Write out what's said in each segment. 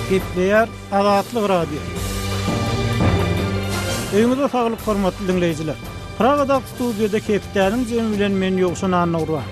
Gepleýär Azatlyk Radiosy. Öýüňize saglyk hormatly diňleýjiler. Pragadaky studiýada hepdäniň jemi bilen men Ýowşan Annagurban.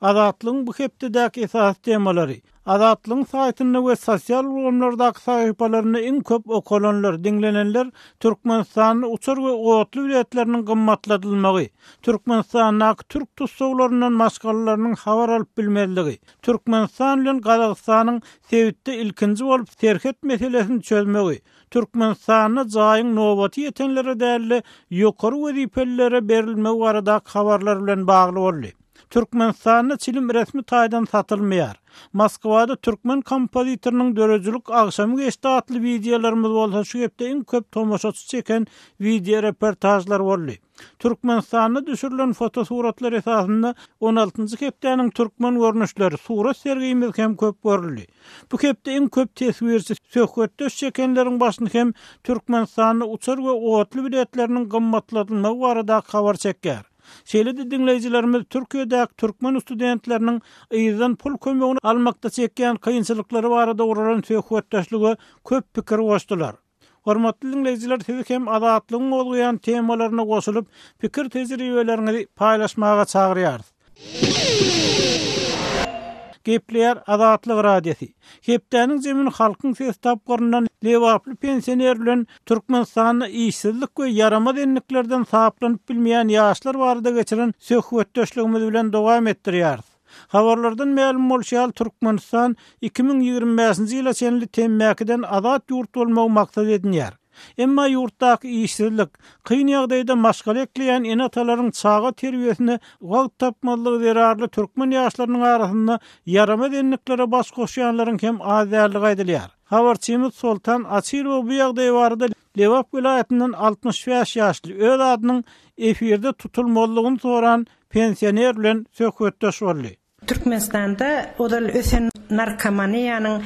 Azatlygyň bu hepdedäki esasy temalary, Azatlygyň saýtynda we sosial ulgamlardaky sahypalarynda iň köp okalanlar, diňlenenler Türkmenistanda uçar we otly biletleriniň gymmatladylmagy, Türkmenistandaky türk tussaglaryndan maşgalalarynyň habar alyp bilmezligi, Türkmenistan bilen Gazagystanyň sebitde ilkinji bolup serhet meselesini çözmegi, Türkmenistanda jaýyň nobaty ýetenlere däl-de, ýokary wezipelilere berilmegi baradaky habarlar bilen bagly boldy. Türkmenistanda çilim resmi taýdan satylmaýar. Moskwada türkmen kompozitorynyň döredijilik agşamy geçdi atly wideolarymyz bolsa şu hepde iň köp tomaşaçy çeken wideoreportažlar boldy. Türkmenistanda düşürilen fotosuratlar esasynda on altynjy hepdäniň türkmen görnüşleri surat sergimiz hem köp görüldi. Bu hepde iň köp teswirçi, söhbetdeş çekenleriň başyny hem Türkmenistanda uçar we otly biletleriniň gymmatladylmagy baradaky habar çekýär. Şeýle-de diňleýjilerimiz Türkiýedäki türkmen studentleriniň yzdan pul kömegini almakda çekýän kynçylyklary barada guralan söhbetdeşlige köp pikir goşdular. Hormatly diňleýjiler sizi hem Azatlygyň gozgaýan temalaryna goşulyp, pikir-tejribeleriňizi paýlaşmaga çagyrýarys. Gepleýär Azatlyk Radiosy. Hepdäniň jemini Halkyň sesi tapgyryndan lebaply pensioner bilen Türkmenistanda işsizlik we ýaramaz endiklerden saplanyp bilmeýän ýaşlar barada geçiren söhbetdeşligimiz bilen dowam etdirýäris. Habarlardan mälim bolşy ýaly, Türkmenistan 2025-nji ýyla çenli temmäkiden azat ýurt bolmagy maksat edinýär. Emma ýurtdaky işsizlik, kyn ýagdaýda maşgala ekleýän ene-atalaryň çaga terbiýesine wagt tapmazlygy zerarly türkmen ýaşlarynyň arasynda ýaramaz endiklere baş goşýanlaryň hem az däldigi aýdylýar. Habarçymyz Soltan Açylow bu ýagdaý barada Lebap welaýatyndan 65 ýaşly, öz adynyň efirde tutulmazlygyny soran pensioner bilen söhbetdeş boldy. Türkmenistanda ozal ösen narkomaniýanyň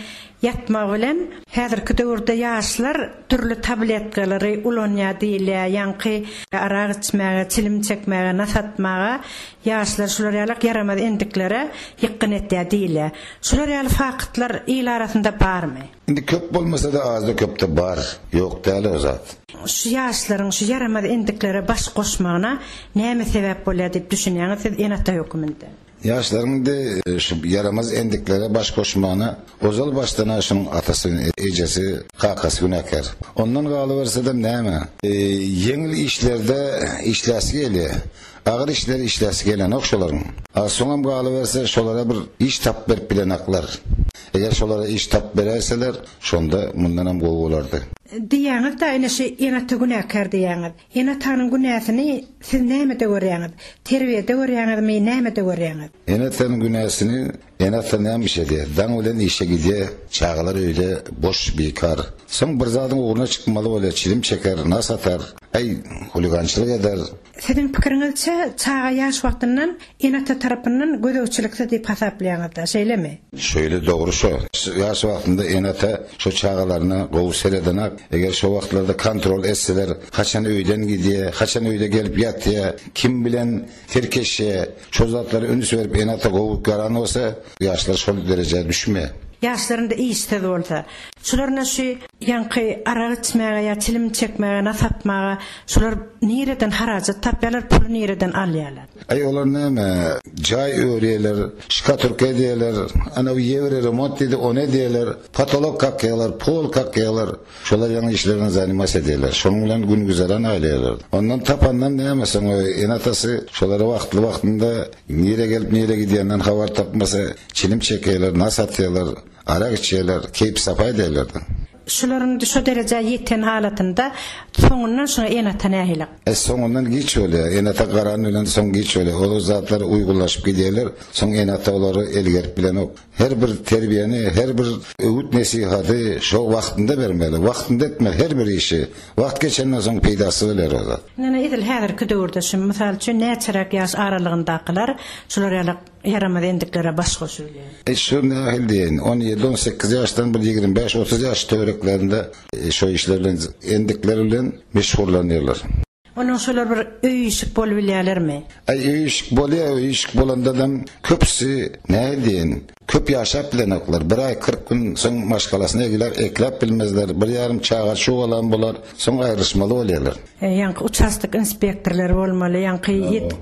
ýatmagy bilen, häzirki döwürde ýaşlar dürli tabletkalary ulanýar diýilýär, ýaňky arak içmäge, çilim çekmäge, nas atmaga ýaşlar şular ýalak ýaramaz endiklere ýykgyn etýär diýilýär. Şular ýaly faktlar il arasynda barmy? Indi köp bolmasa-da azda-köpde bar, ýok däl o zat. Şu ýaşlaryň şu ýaramaz endiklere baş goşmagyna näme sebäp bolýar diýip düşünýäňiz siz ene-ata höküminde? Ýaşlaryň indi şu ýaramaz endiklere baş goşmagyna ozal başdan-a şunuň atasy, ejesi, kakasy günäkär. Ondan galybersedem näme, ýeňil işlerde işläsi gelýär. Agyr işleri işläsi gelenok şolaryň. A soňam galyberse şolara bir iş tapyp berip bilenaklar. Eger şolara iş tapyp beräýseler, şonda mundanam gowy bolardy. Diýýäňiz-dä ine şu ene-ata günäkär diýýäňiz. Ene-atanyň günäsini siz nämede görýäňiz? Terbiýede görýäňizmi, nämede görýäňiz? Ene-atanyň günäsini ene-ata näme iş edýär? Daň bilen işe gidýär, çagalar öýde boş, bikar. Soň bir zadyň ugruna çykmaly bolýar, çilim çeker, nas atar, äý, huligançylyk eder. Siziň pikiriňizçe, çaga ýaş wagtyndan ene-ata tarapyndan gözegçiliksiz diýip hasaplaýaňyzda, şeýlemi? Şeýle dogry şo. Ýaş wagtynda ene-ata şo çagalaryna gowy seredenak. Eger şo wagtlarda kontrol etseler, haçan öýden gidýä, haçan öýde gelip ýatýa, kim bilen tirkeşýä, şo zatlara üns berip ene-ata gowy garan bolsa, ýaşlar şol derejä düşmeýär. Ýaşlar indi işsiz bolsa, şular ine şu ýaňky arak içmäge ýa çilim çekmäge, nas atmaga şular nireden harajat tapýarlar, puly nireden alýarlar? Aý olar näme, jaý örýärler, şkaturka edýärler, anaw ýewre remont diýdi, ony edýärler, potolok kakýarlar, pol kakýarlar. Şolar ýaňy işler bilen zanimas edýärler. Şonuň bilen gün-güzeran aýlaýarlar. Ondan tapandan näme, soň ene-atasy şolara wagtly-wagtynda nirä gelip, nirä gidýäninden habar tapmasa, çilim çekýärler, nas atýarlar, arak içýärler, keýp-sapa edýärler-de. Şular indi şo derejä ýeten halatynda soňundan şuňa ene-ata nähili. E, soňundan giç bolýar. Ene-ata garan bilen soň giç bolýar. Ol zatlar uýgunlaşyp gidýärler. Soň ene-ata olary elgerip bilenok. Her bir terbiýäni, her bir öwüt-nesihaty şo wagtynda bermeli. Wagtynda etmeli her bir işi. Wagt geçenden soň peýdasyz bolýar o zat. Ine, edil häzirki döwürde şu, mysal üçin, näçeräk ýaş aralygyndakylar şular ýaly ýaramaz endiklere baş goşubilýär? E, şu nähili diýeýin, on ýedi, on sekiz ýaşdan bir 25, 30 ýaş töwereklerinde şo işler bilen, endikler bilen meşgullanýarlar. Onuň şolar bir öý-işik bolubilýärlermi? Aý, öý-işik bolýar, öý-işik bolandadam köpüsi, nähili diýeýin, köp ýaşap bilenoklar. Bir aý 40 gün soň maşgalasyny egläp, ekläp bilmezler. Bir ýarym çaga çugalam bolar, soň aýrylyşmaly bolýarlar. Ýaňky uçastok inspektorlary bolmaly, ýaňky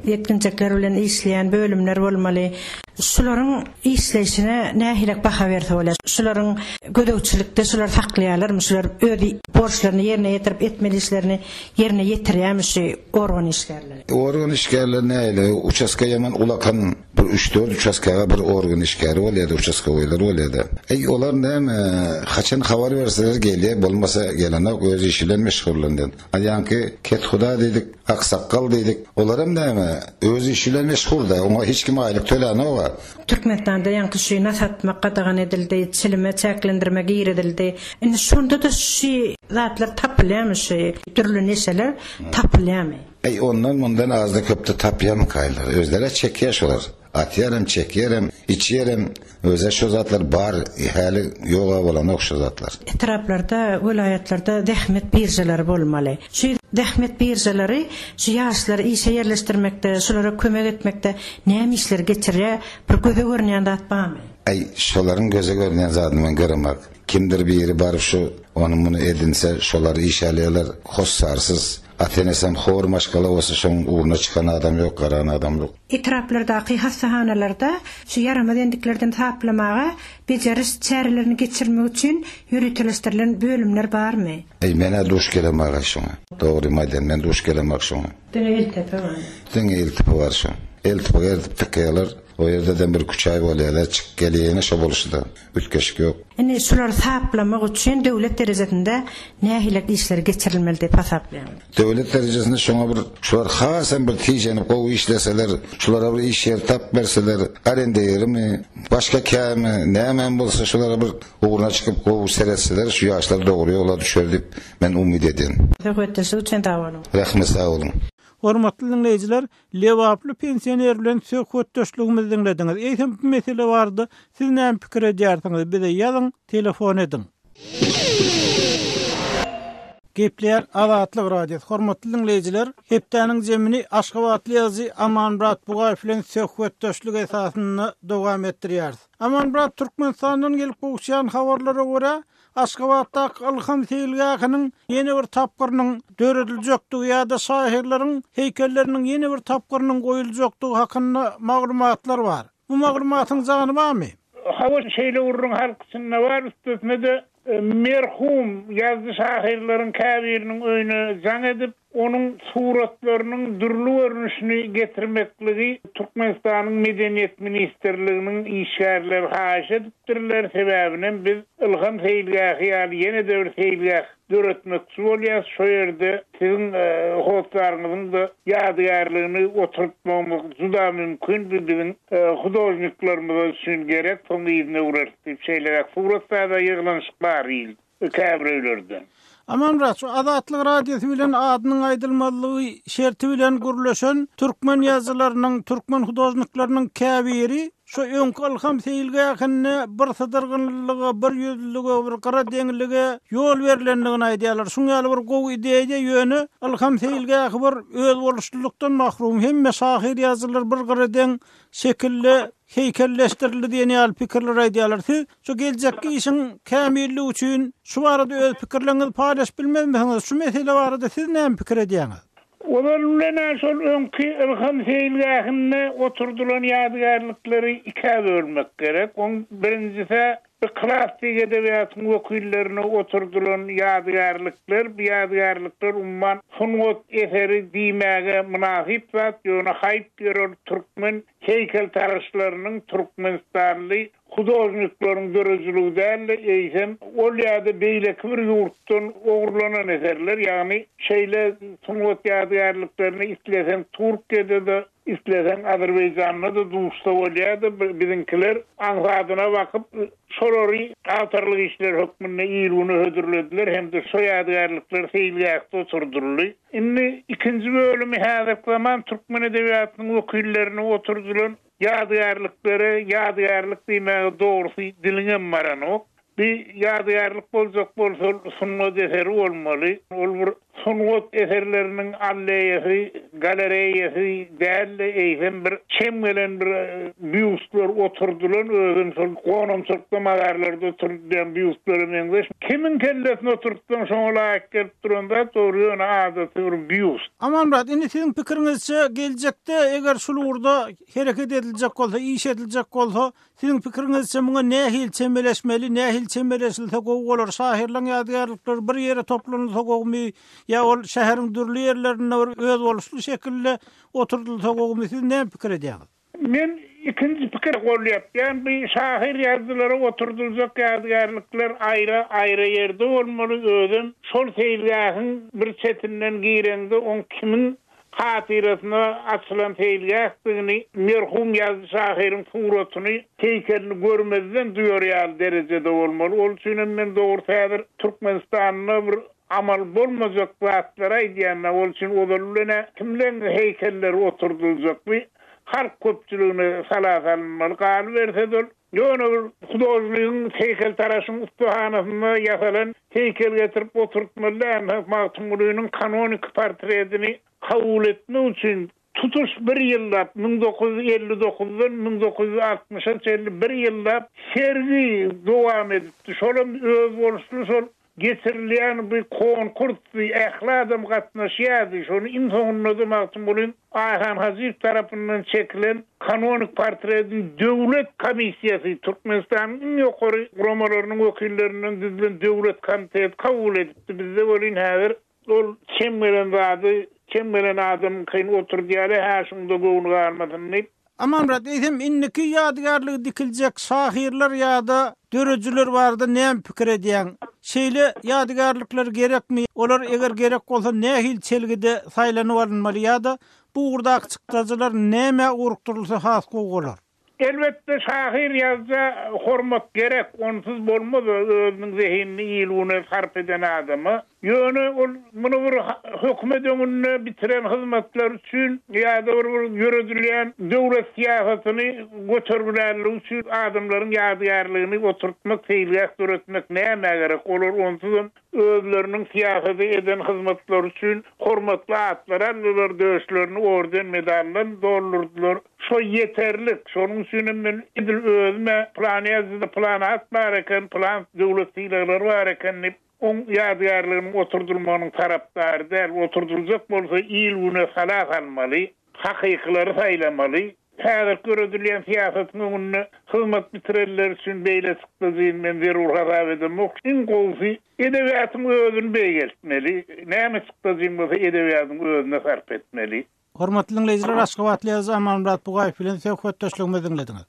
ýetginjekler bilen işleýän bölümler bolmaly. Şularyň işleýşine nähilek baha berse bolýar? Şularyň gözegçilikde şular saklaýarlarmy? Şular öz borçlaryny ýerine ýetirip, etmeli işlerini ýerine ýetirýärmi şu organ işgärleri? Organ işgärleri nähili? Uçastka ýaman ulakan bir üç-dört uçastkaga bir organ işgäri bolýar-da, uçastkowoýlar bolýar-da. Eý, olar näme, haçan habar berseler gelýär, bolmasa gelenok, öz işi bilen meşgullanýar. A ýaňky kethuda diýdik, aksakgal diýdik, olaram näme, öz işi bilen meşhur-da, oňa hiç kim aýlyk tölänok-a. Türkmenistanda ýaňky şu nas atmak gadagan edildi, çilime çäklendirme girizildi. Indi şonda-da şu zatlar tapylýarmy, şu dürli neşeler tapylýarmy? Eý, ondan-mundan azda-köpde tapýarmykaýlar? Özleri-ä çekýär şolar. Atýaram, çekýärem, içýärem. Özä şo zatlar bar, häli ýog-a bolanok şo zatlar. Etraplarda, welaýatlarda zähmet biržalary bolmaly. Şu zähmet biržalary şu ýaşlary işe ýerleşdirmekde, şulara kömek etmekde näme işleri geçirýär? Bir göze görünýän zat barmy? Äý, şolaryň göze görünýän zadyny men göremok. Kimdir biri baryp şu ony-muny edinse, şolary işe alýarlar, hossarsyz. Ata-enesem hor maşgala bolsa şoň ugruna çykan adam ýok, garan adam ýok. Etraplardaky hassahanalarda şu ýaramaz endiklerden saplamaga bejeriş çärelerini geçirmek üçin ýöriteleşdirilen bölümler barmy? Eý, men-ä duş gelemag-aý şoňa. Dogrymy aýdaýyn, men duş gelemok şoňa. Diňe Iltepe bar. Diňe Iltepe bar şo. Eltepe eritip tykaýarlar. O ýerdedem bir küç aý bolýarlar, çykyp gelýär ýene şo bolşy-da. Üýtgeşik ýok. Indi şulary saplamak üçin döwlet derejesinde nähili işler geçirilmeli diýip hasaplaýaňyz? Döwlet derejesinde şoňa bir şular hasam bir tijenip gowy işleseler, şulara bir iş ýeri tapyp berseler, arenda ýerimi, başga kärmi, nämem bolsa şulara bir ugruna çykyp gowy seretseler şu ýaşlar dogry ýola düşer diýip men umyt edýän. Söhbetdeşlik üçin sag boluň. Rahmet sag boluň. Hormatly diňleýjiler, Lebaply pensioner bilen söhbetdeşligimizi diňlediňiz. Eýsem bu mesele barada siz näme pikir edýärsiňiz? Bize ýazyň, telefon ediň. Gepleýär Azatlyk Radiosy. Hormatly diňleýjiler, hepdäniň jemini aşgabatly ýazyjy Amanmyrat Bugaýew bilen söhbetdeşlik esasynda dowam etdirýäris. Amanmyrat, Türkmenistandan gelip gowuşýan habarlara görä, Aşgabatdaky Ylham seýilgähiniň ýene bir tapgyrynyň dörediljekdigi ýa-da şahyrlaryň heýkelleriniň ýene bir tapgyrynyň goýuljakdygy hakynda maglumatlar bar. Bu maglumatyň jany barmy? Hawa, şeýle gürrüň halk içinde bar, üstesine-de merhum ýazyjy-şahyrlaryň käbiriniň öýüne jaň edip, Onuň suratlarynyň dürli görnüşini getirmekligi Türkmenistanyň Medeniýet ministrliginiň işgärleri haýyş edipdirler, sebäbinem biz Ylham seýilgähi ýaly ýene-de bir seýilgäh döretmekçi bolýas, şo ýerde siziň hossaryňyzyň-da ýadygärligini oturtmagymyz juda mümkin, bu biziň hudožniklerimize üçin gerek, soň yzyna öwreris diýip, şeýleräk surat-zada ýygnanyşyk bar il. Käbir öýlerde. Amanmyrat, şu Azatlyk Radiosy bilen adynyň aýdylmazlygy şerti bilen gürleşen türkmen ýazyjylarynyň, türkmen hudožnikleriniň käbiri şu öňki Ylham seýilgähinde bir sydyrgynlylyga, bir ýüzlülige, bir gyradeňlige ýol berlendigini aýdýarlar. Şuň ýaly bir gowy ideýa, ýöne Ylham seýilgähi bir özboluşlylykdan mahrum. Hemme şahyr-ýazyjylar bir gyradeň şekilde heýkelleşdirildi diýen ýaly pikirleri aýdýarlar. Siz şu geljekki işiň kämilligi üçin şu barada öz pikirleriňizi paýlaşyp bilmezmisiňiz? Şu mesele barada siz näme pikir edýäňiz? Ozal bilen-ä şol öňki Ylham seýilgähinde oturdylan ýadygärlikleri ikä bölmek gerek. Oň birinjisi-ä bu klassyk edebiýatyň wekillerine oturdylan ýadygärlikler. Bu ýadygärlikler umuman sungat eseri diýmäge mynasyp zat, ýöne haýp ýeri ol türkmen heýkeltaraşlarynyň türkmenistanly hudožnikleriň döredijiligi däl-de, eýsem, ol ýa-da beýleki bir ýurtdan ogurlanan eserler, ýagny şeýle sungat ýadygärliklerine isleseň Türkiýede-de, isleseň Azerbaýjanda-da duşsa bolýardy, biziňkiler aňsadyna bakyp, şolary awtorlyk işleri hökmünde il-güne hödürlediler hem-de şo ýadygärlikler seýilgähde oturdyldy. Indi ikinji bölümi häzirki zaman türkmen edebiýatynyň wekillerine oturdylan ýadygärliklere ýadygärlik diýmäge dogrusy diliňem baranok. Bir ýadygärlik boljak bolsa ol sungat eseri bolmaly. Ol bir sungat eserleriniň alleýasy, galereýasy däl-de, eýsem bir çem gelen bir býustlar oturdylan, özem şol gonamçylykda mazarlarda oturdylýan býustlara meňzeş. Kimiň kellesine oturtsaň şoňa laýyk gelip duran zat, dogry, ýöne adaty bir býust. Amanmyrat, indi siziň pikiriňizçe geljekde eger şul ugurda hereket ediljek bolsa, iş ediljek bolsa, Siziň pikiriňizçe muňa nähili çemeleşmeli, nähili çemeleşilse gowy bolar? Şahyrlaryň ýadygärlikleri bir ýere toplanylsa gowumy ýa ol şäheriň dürli ýerlerinde bir özboluşly şekilde oturdylsa gowumy? Siz näme pikir edýäňiz? Men ikinji pikiri golýapýan. Bu şahyr ýazyjylara oturdyljak ýadygärlikler aýra aýra ýerde bolmaly, özem şol seýilgähiň bir çetinden gireňde oň kimiň hatyrasyna açylan seýilgähdigini, merhum ýazyjy-şahyryň suratyny, heýkelini görmezden duýar ýaly derejede bolmaly. Ol üçinem men dogrusy häzir Türkmenistanda bir amal bolmajak zatlary aýdýan-da, ol üçin ozaly bilen-ä kimleň heýkelleri oturdyljak, bu halk köpçüligine sala salynmaly, galyberse-de ol Ýöne bir hudožnigiň, heýkeltaraşyň ussahanasynda ýasalan heýkel getirip oturtmaly däl. Magtymgulynyň kanoniki portretini kabul etmek üçin tutuş bir ýyllap, 1959-dan 1960-a çenli bir ýyllap sergi dowam edipdi. Şolam özboluşly şol Geçirilýän bu konkursdy, ähli adam gatnaşýardy. Şony iň soňunda-da Magtymgulyň Aýhan Hajyýew tarapyndan çekilen kanonik portretini döwlet komissiýasy, Türkmenistanyň iň ýokary guramalarynyň wekillerinden düzülen döwlet komiteti kabul edipdi. Bizde welin häzir ol çem gelen zady, çem gelen adamyňkyny oturdýarlar, hä şuňda göwni galmasyn diýip. Amanmyrat, eýsem indiki ýadygärligi dikiljek şahyrlar ýa-da döredijiler barada näme pikir edýäň? Şeýle ýadygärlikler gerekmi? Olar eger gerek bolsa nähili çelgide saýlanyp alynmaly ýa-da bu ugurdaky çykdajylar nämä ugrukdyrylsa has gowy bolar? Elbetde şahyr ýazyja hormat gerek, onsuz bolmaz özüniň zehinini il-güne sarp eden adama. Ýöne ol muny bir hökümet öňünde bitiren hyzmatlary üçin ýa-da bir bir ýöredilýän döwlet syýasatyny götergilänligi üçin adamlaryň ýadygärligini oturtmak, seýilgäh döretmek nämä gerek? Olar onsuzam özleriniň syýasata eden hyzmatlary üçin hormatly atlary aldylar, döşlerini orden-medaldan doldurdylar. Şo ýeterlik. Şonuň üçinem men edil özüm-ä pylan ýazyjyda pylan at bar eken, pylan döwlet sylaglary bar eken diýip, Oň ýadygärliginiň oturdylmagynyň tarapdary däl, oturdyljak bolsa il-güne sala salmaly, hakykylary saýlamaly. Häzirki ýöredilýän syýasatyň öňünde hyzmat bitirenler üçin beýle çykdajyny men zerur hasap edemok. Iň gowusy edebiýatyň özüni beýgeltmeli, näme çykdajyň bolsa edebiýatyň özüne sarp etmeli. Hormatly diňleýjiler, Aşgabatly ýazyjy Amanmyrat Bugaýew bilen söhbetdeşligimizi diňlediňiz.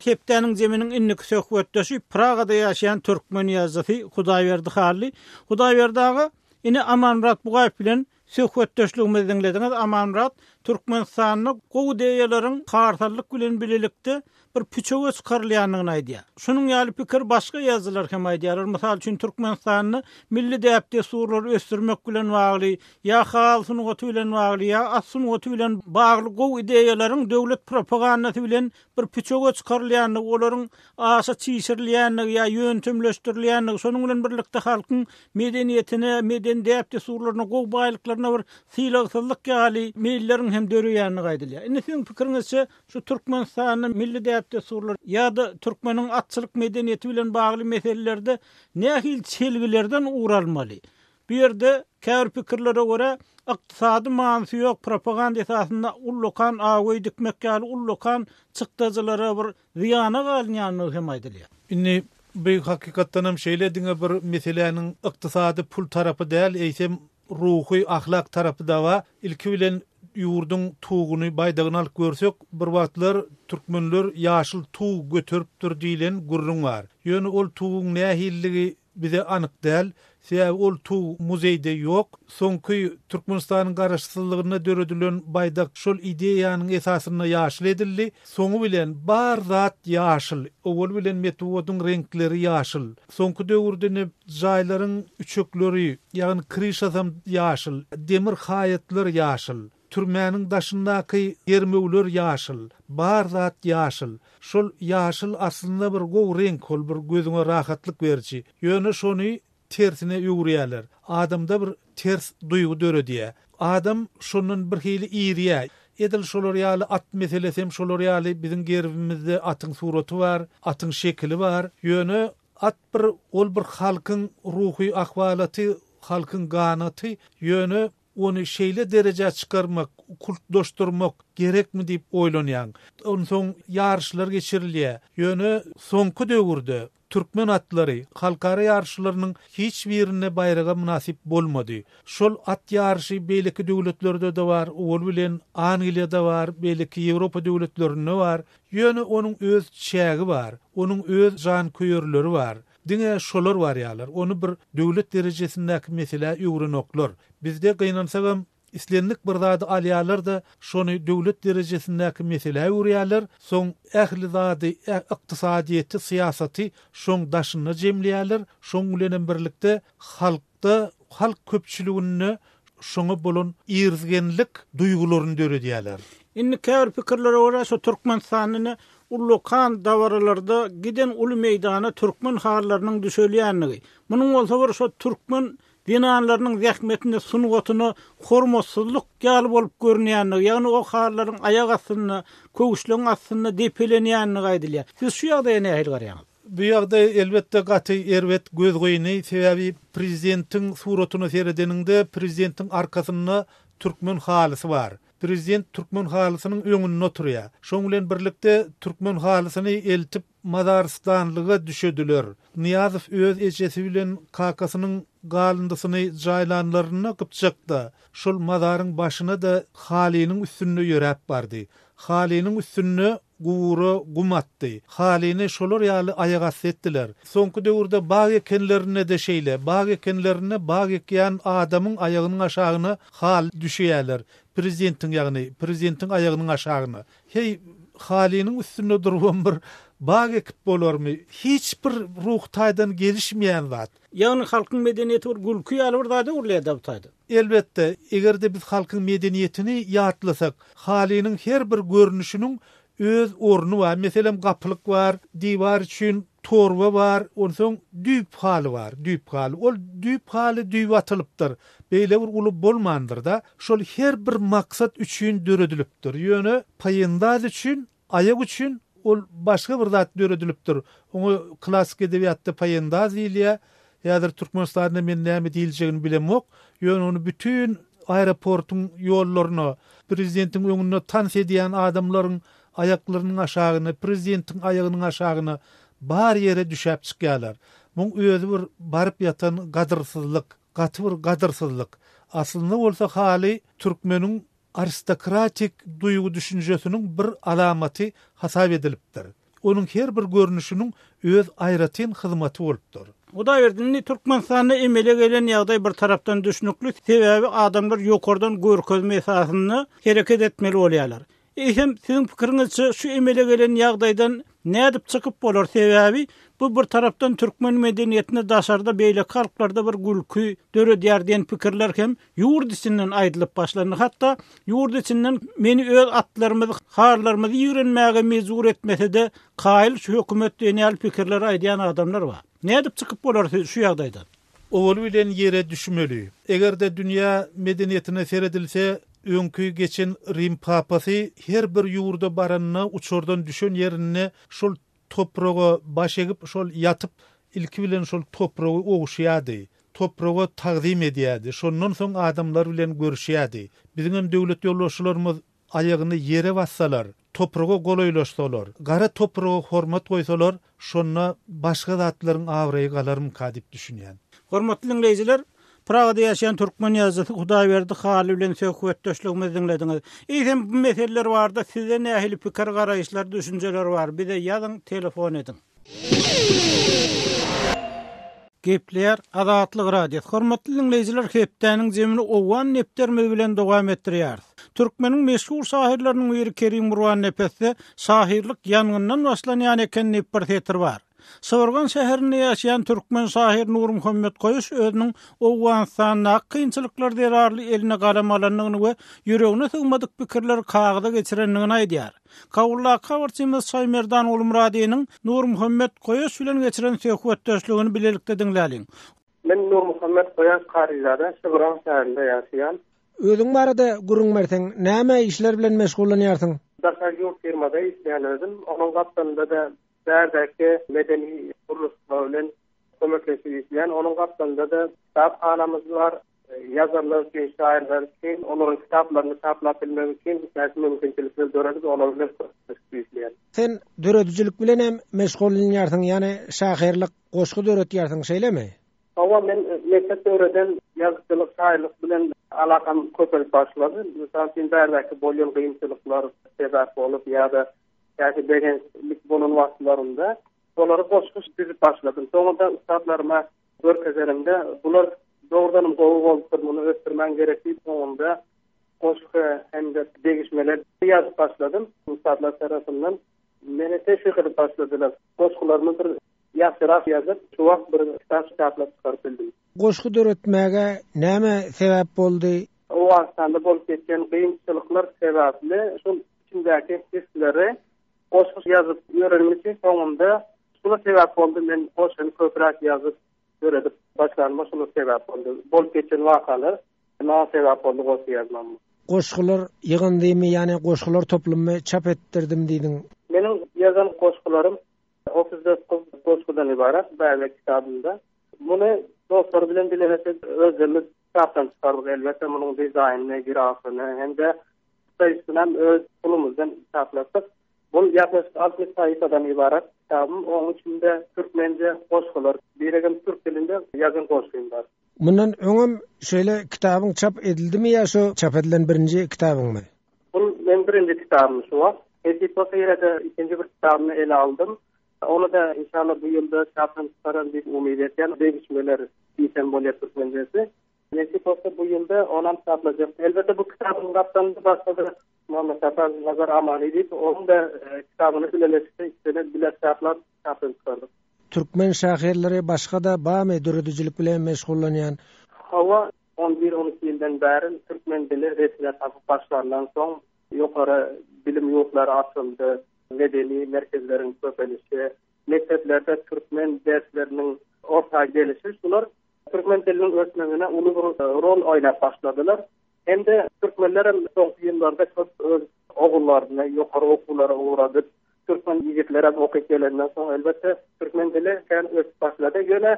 Hepdäniň zeminiň indiki söhbetdeşi Pragada ýaşaýan türkmen ýazyjysy Hudaýberdi Hally. Hudaýberdi aga, ine Amanmyrat Bugaýew bilen söhbetdeşligimizi diňlediňiz. Amanmyrat, Türkmenistanda gowy ideýalaryň harsallyk bilen bilelikde bir püçege çykarylýandygyny aýdýar. Şunuň ýaly pikir başga ýazyjylar hem aýdýarlar. Mysal üçin, Türkmenistanda milli däp-dessurlary ösdürmek bilen bagly, ýa haly sungaty bilen bagly, ýa at sungaty bilen bagly gowy ideýalaryň döwlet propagandasy bilen bir püçege çykarylýandygy, olaryň aşa çişirilýändigi ýa ýöntemleşdirilýändigi, şonuň bilen birlikde halkyň medeniýetine, medeni däp-dessurlaryna, gowy baýlyklaryna bir sylagsyzlyk ýaly meýilleriň hem döreýändigi aýdylýar. Indi siziň pikiriňizçe, Şu Türkmenistanda milli däp-dessurlar ýa-da türkmeniň atçylyk medeniýeti bilen bagly meselelerde nähili çelgilerden ugur almaly? Bu ýerde käbir pikirlere görä, ykdysady manysy ýok propaganda esasynda ullakan aw-öý dikmek ýaly ullakan çykdajylara bir zyýana galynýandygy hem aýdylýar. Indi bu hakykatdanam şeýle diňe bir meseläniň ykdysady pul tarapy däl, eýsem ruhy, ahlak tarapy-da bar. Ilki bilen ýurduň tuguny, baýdagyny alyp görsek, bir wagtlar türkmenler ýaşyl tug göteripdir diýlen gürrüň bar. Ýöne ol tuguň nähililigi bize anyk däl. Sebäbi ol tug muzeýde ýok. Soňky Türkmenistanyň garaşsyzlygynda döredilen baýdak şol ideýanyň esasynda ýaşyl edildi. Soňy bilen bar zat ýaşyl. Owaly bilen metbugatyň reňkleri ýaşyl. Soňky döwürde ine jaýlaryň üçekleri, ýagny kryşasam ýaşyl, demir haýatlar ýaşyl, türmäniň daşyndaky germewler ýaşyl, bar zat ýaşyl. Şol ýaşyl aslynda bir gowy reňk, ol bir gözüňe rahatlyk beriji. Ýöne şony. tersine öwürýärler. Adamda bir ters duýgy döredýär. Adam şondan birhili irýär. Edil şolar ýaly at meselesi hem şolar ýaly biziň gerbimizde atyň suraty bar, atyň şekili bar. Ýöne at bir ol bir halkyň ruhy ahwalaty, halkyň ganaty. Ýöne ony şeýle derejä çykarmak, kultlaşdyrmak gerekmi diýip oýlanýaň. Onsoň ýaryşlar geçirilýär. Ýöne soňky döwürde Türkmen atlary halkara ýaryşlarynyň hiç birinde baýraga mynasyp bolmady. Şol at ýaryşy beýleki döwletlerde-de bar, owal bilen Angliýada bar, beýleki Ýewropa döwletlerinde bar. Ýöne onuň öz çägi bar, onuň öz janköýerleri bar. Diňe şolar barýarlar. Ony bir döwlet derejesindäki meselä öwrenoklar. Bizde gynansagam Islendik bir zady alýarlar-da, şony döwlet derejesindäki meselä öwürýärler, soň ähli zady, ykdysadyýeti, syýasaty şoň daşynda jemleýärler, şoň bilenem birlikde halkda, halk köpçüliginde şoňa bolan irginlik duýgularyny döredýärler. Indi käbir pikirlere görä, şu Türkmenistanda ine ullakan dabaralarda giden uly meýdana türkmen halylarynyň düşelýändigi, munuň bolsa bir şo türkmen Zenanlarynyň zähmetine, sungatyna hormatsyzlyk ýaly bolup görünýändigi, ýagny o halylaryň aýak astynda, köwüşleň astynda depelenýändigi aýdylýar. Siz şu ýagdaýa nähili garaýaňyz? Bu ýagdaý, elbetde, gaty erbet, gözgyny. Sebäbi prezidentiň suratyna seredeniňde, prezidentiň arkasynda türkmen halysy bar. Prezident türkmen halysynyň öňünde oturýar. Şoň bilen birlikde türkmen halysyny eltip mazarystanlyga düşediler. Nyýazow öz ejesi bilen kakasynyň galyndysyny jaýlanlarynda Gypjakda, şol mazaryň başyna-da halynyň üstünde ýöräp bardy. Halynyň üstünde gubura gum atdy. Halyny şolar ýaly aýagasty etdiler. Soňky döwürde bag ekenlerinde-de şeýle. Bag ekenlerinde bag ekýän adamyň aýagynyň aşagyna haly düşeýärler. Prezidentiň ýagny, prezidentiň aýagynyň aşagyna. Heý, halynyň üstünde durubam bir bag ekip bolarmy? Hiç bir ruhy taýdan gelişmeýän zat. Ýagny halkyň medeniýeti bir gülki ýaly bir zada öwrülýär-dä bu taýda. Elbetde, eger-de biz halkyň medeniýetini ýatlasak, halynyň her bir görnüşiniň öz orny bar. Meselem, gapylyk bar, diwar üçin torba bar, onsoň düýp haly bar, düýp haly. Ol düýp haly düýbi atylypdyr. Beýle bir uly bolmandyr-da. Şol her bir maksat üçin döredilipdir. Ýöne paýendaz üçin, aýak üçin ol başga bir zat döredilipdir. Oňa klassyk edebiýatda paýendaz diýilýär. Häzir Türkmenistanda men näme diýiljegini bilemok. Ýöne ony bütin aeroportyň ýollaryna, prezidentiň öňünde tans edýän adamlaryň aýaklarynyň aşagyna, prezidentiň aýagynyň aşagyna bar ýere düşäp çykýarlar. Muň özi bir baryp ýatan gadyrsyzlyk, gaty bir gadyrsyzlyk. Aslynda bolsa haly türkmeniň aristokratik duýgy-düşünjesiniň bir alamaty hasap edilipdir. Onuň her bir görnüşiniň öz aýratyn hyzmaty bolupdyr. Hudaýberdi, indi Türkmenistanda emele gelen ýagdaý bir tarapdan düşnükli, sebäbi adamlar ýokardan görkezme esasynda hereket etmeli bolýarlar. Eýsem, siziň pikiriňizçe, şu emele gelen ýagdaýdan nädip çykyp bolar? Sebäbi bu bir tarapdan türkmen medeniýetine daşarda beýleki halklarda bir gülki döredýär diýen pikirler hem ýurt içinden aýdylyp başlandy. Hatda ýurt içinden meni öz atlarymyzy, harlarymyzy ýigrenmäge mejbur etmese-de, kaýyl şu hökümet diýen ýaly pikirleri aýdýan adamlar bar. Nädip çykyp bolar şu ýagdaýdan? Owaly bilen ýere düşmeli. Eger-de dünýä medeniýetine seredilse, öňki geçen Rim papasy her bir ýurda baranda uçardan düşen ýerinde şol topraga baş egip, şol ýatyp, ilki bilen şol topragy ogşaýardy, topraga tagzym edýärdi, şondan soň adamlar bilen görüşýärdi. Biziňem döwlet ýolbaşçylarymyz aýagyny ýere bassalar, topraga golaýlaşsalar, gara topraga hormat goýsalar, şonda başga zatlaryň abraýy galarmyka diýip düşünýän. Hormatly diňleýjiler, Pragada ýaşaýan türkmen ýazyjysy Hudaýberdi Hally bilen söhbetdeşligimizi diňlediňiz. Eýsem, bu meseleler barada sizde nähili pikir-garaýyşlar, düşünjeler bar? Bize ýazyň, telefon ediň. Gepleýär Azatlyk Radiosy. Hormatly diňleýjiler, hepdäniň jemini Owgan depderimiz bilen dowam etdirýäris. Türkmeniň meşhur şahyrlarynyň biri Kerim Gurbannepesde Şahyrlyk ýangyndan başlanýan eken diýip bir setir bar. Şybyrgan şäherinde ýaşaýan türkmen şahyry Nurmuhammet Goýuş özüniň Owganystandaky kynçylyklar zerarly eline galam alandygyny we ýüregine sygmadyk pikirleri kagyza geçirendigini aýdýar. Kabuldaky habarçymyz Şaýmerdan Gulmyradynyň Nurmuhammet Goýaş bilen geçiren söhbetdeşligini bilelikde diňläliň. Men Nurmuhammet Goýaş Karyzada, Şybyran şäherinde ýaşaýan. Özüň barada gürrüň berseň, näme işler bilen meşgullanýarsyň? Daşary ýurt firmada işleýän özüm. Onuň gapdalynda-da bärdäki medeni gurluşyklar bilen kömekleşip işleýän. Onuň gapdalynda-da kitaphanamyz bar. Ýazarlar üçin, şaýyrlar üçin, olaryň kitaplaryny çaplap bilmek üçin täze mümkinçilikler döredip, olar bilen kömekleşip işleýän. Sen döredijilik bilen hem meşgullanýarsyň, ýagny şahyrlyk, goşgy döretýärsiň, şeýlemi? Hawa, men mekdep döwreden ýazyjylyk, şaýyrlyk bilen alakam köpelip başlady. Mysal üçin, bärdäki bolýan kynçylyklar sebäp bolup ýa-da käte begençlik bolan wagtlarynda şolary goşgy düzüp başladym. Soňunda ussatlaryma görkezenimde, bular dogrudanam gowy bolupdyr, muny ösdürmäň gerek diýip, soňunda goşgy hem-de degişmeler ýazyp başladym. Ussatlar tarapyndan meni teşwik edip başladylar. Goşgularymy bir ýagşyrak ýazyp, şu wagt bir kitap çaplap çykaryp bildim. Goşgy döretmäge näme sebäp boldy? Owganystanda bolup geçen kynçylyklar sebäpli şol içimdäki hisleri goşgy ýazyp ýörenim üçin soňunda şular sebäp boldy, men goşgyny köpräk ýazyp, döredip başlanyma şular sebäp boldy. Bolup geçen wakalar maňa sebäp boldy goşgy ýazmagyma. Goşgular ýygyndymy, ýagny goşgular toplumymy çap etdirdim diýdiň. Meniň ýazan goşgularym 39 goşgudan ybarat Bäbek kitabymda. Muny dostlar bilen bilelikde özlerimiz çapdan çykardyk elbetde munuň dizaýnyny, grafyny hem-de saýtynam öz pulumyzdan çaplatdyk. Bu ýaklaşyk 60 sahypadan ybarat kitabym. Onuň içinde türkmence goşgular, biregem türk dilinde ýazan goşgym bar. Mundan öňem şeýle kitabyň çap edildimi ýa şu çap edilen birinji kitabyňmy? Bul meň birinji kitabym şu wagt. Nesip bolsa ýene-de ikinji bir kitabymy ele aldym. Ony-da inşallah bu ýylda çapdan çykararyn diýip umyt etýän. Degişmeler diýsem bolýar türkmençesi. Nesip bolsa bu ýylda onam çaplajak. Elbetde bu kitabyň gapdalynda başga-da Muhammet Sapar Nazar Amany diýip onuň-da kitabyny bileleşikde ikisini bile çaplap çapdan çykardyk. Türkmen şahyrlary başga-da barmy döredijilik bilen meşgullanýan? Hawa, on bir, on iki ýyldan bäri türkmen dili resmiýet tapyp başlandan soň ýokary bilim ýurtlary açyldy, medeni merkezleriň köpelişi, mekdeplerde türkmen dersleriniň orta gelişi şular türkmen diliniň ösmegine uly bir rol oýnap başladylar. Hem-de türkmenler hem soňky ýyllarda köp öz ogullaryny ýokary okuwlara ugradyp, türkmen ýigitleri hem okyp gelenden soň, elbetde, türkmen dili kän ösüp başlady. Ýöne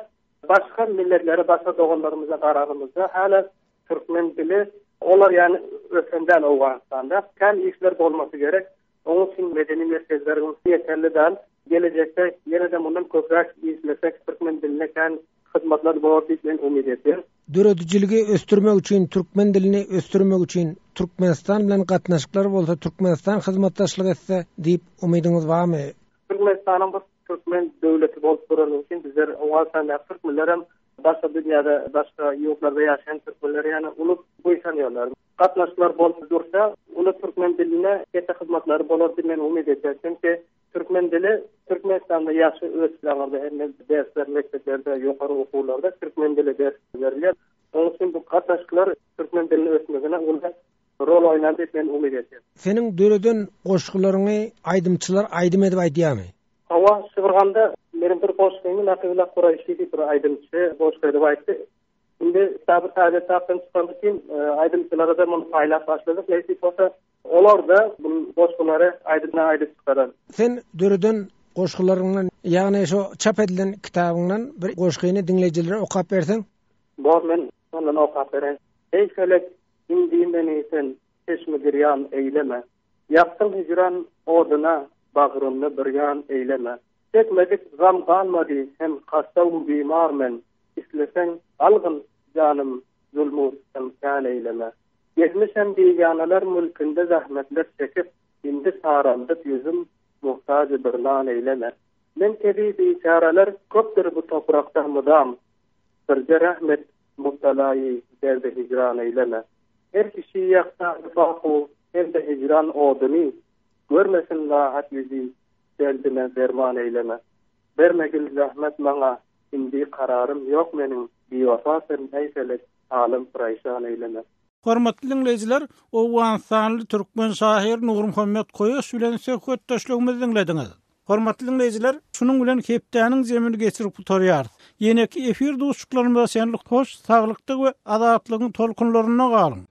başga milletlere, başga doganlarymyza garanymyzda, hälä türkmen dili olar ýaly ösen däl Owganystanda. Kän işler bolmasy gerek. Onuň üçin medeni merkezleriň ýeterli däl. Gelejekde ýene-de mundan köpräk işlesek, türkmen diline kän hyzmatlar bolar diýip men umyt edýän. Döredijiligi ösdürmek üçin, türkmen dilini ösdürmek üçin Türkmenistan bilen gatnaşyklar bolsa, Türkmenistan hyzmatdaşlyk etse diýip umydyňyz barmy? Türkmenistanyň bir türkmen döwleti bolup durany üçin bizler Owganystandaky türkmenlerem başga dünýäde, başga ýurtlarda ýaşaýan türkmenler ýaly uly buýsanýarlar. Gatnaşyklar bolup dursa, uly türkmen diline kete hyzmatlary bolar diýip men umyt edýän. Çünki türkmen dili Türkmenistanda ýagşy ösüp aňyrda hemme dersler mekdeplerde, ýokary okuwlarda türkmen dili ders berilýär. Onuň üçin bu gatnaşyklar türkmen diliniň ösmegine uly rol oýnar diýip men umyt edýän. Seniň döreden goşgularyňy aýdymçylar aýdym edip aýdýarmy? Hawa, Şybyrganda meniň bir goşgymy Nakybulla Kuraýşi diýip bir aýdymçy goşgy edip aýtdy. Indi kitaby täze çapdan çykany üçin aýdymçylara-da muny paýlap başladyk. Nesip bolsa, olar-da bu goşgulary aýdymdan aýdyp çykarar. Sen döreden goşgularyňdan, ýagny şo çap edilen kitabyňdan bir goşgyny diňleýjilere okap berseň? Bor, men şondan okap bereýin. Eý, felek, indi meni sen çeşmi-girýan eýleme. Ýakdyň hijran oduna bagrymny birýan eýleme. Çekmedik gam galmady hem hasta-u bimar men. Isleseň, algyn, janym, zulm-u sütem kän eýleme. Gezmişem bigäneler mülkünde zähmetler çekip, Indi saraldyp ýüzüm, muhtajy bir nan eýleme. Men tebi biçäreler köpdür bu toprakda mydam, Birje rähm et, mubtalaýy derdi hijran eýleme. Her kişi ýaksa nifak-u hem-de hijran oduny, Görmesin rahat ýüzi, derdime derman eýleme. Bermegil zähmet maňa, indi kararym ýok meniň, Biwepa sen, eý felek, halym pyraýşan eýleme. Hormatly diňleýjiler, owganystanly türkmen şahyry Nurmuhammet Koýaş bilen söhbetdeşligimizi diňlediňiz. Hormatly diňleýjiler, şunuň bilen hepdäniň jemini geçirip gutarýarys. Ýeneki efir duşuşyklarymyza çenli hoş saglykda we azatlygyň tolkunlarynda galyň!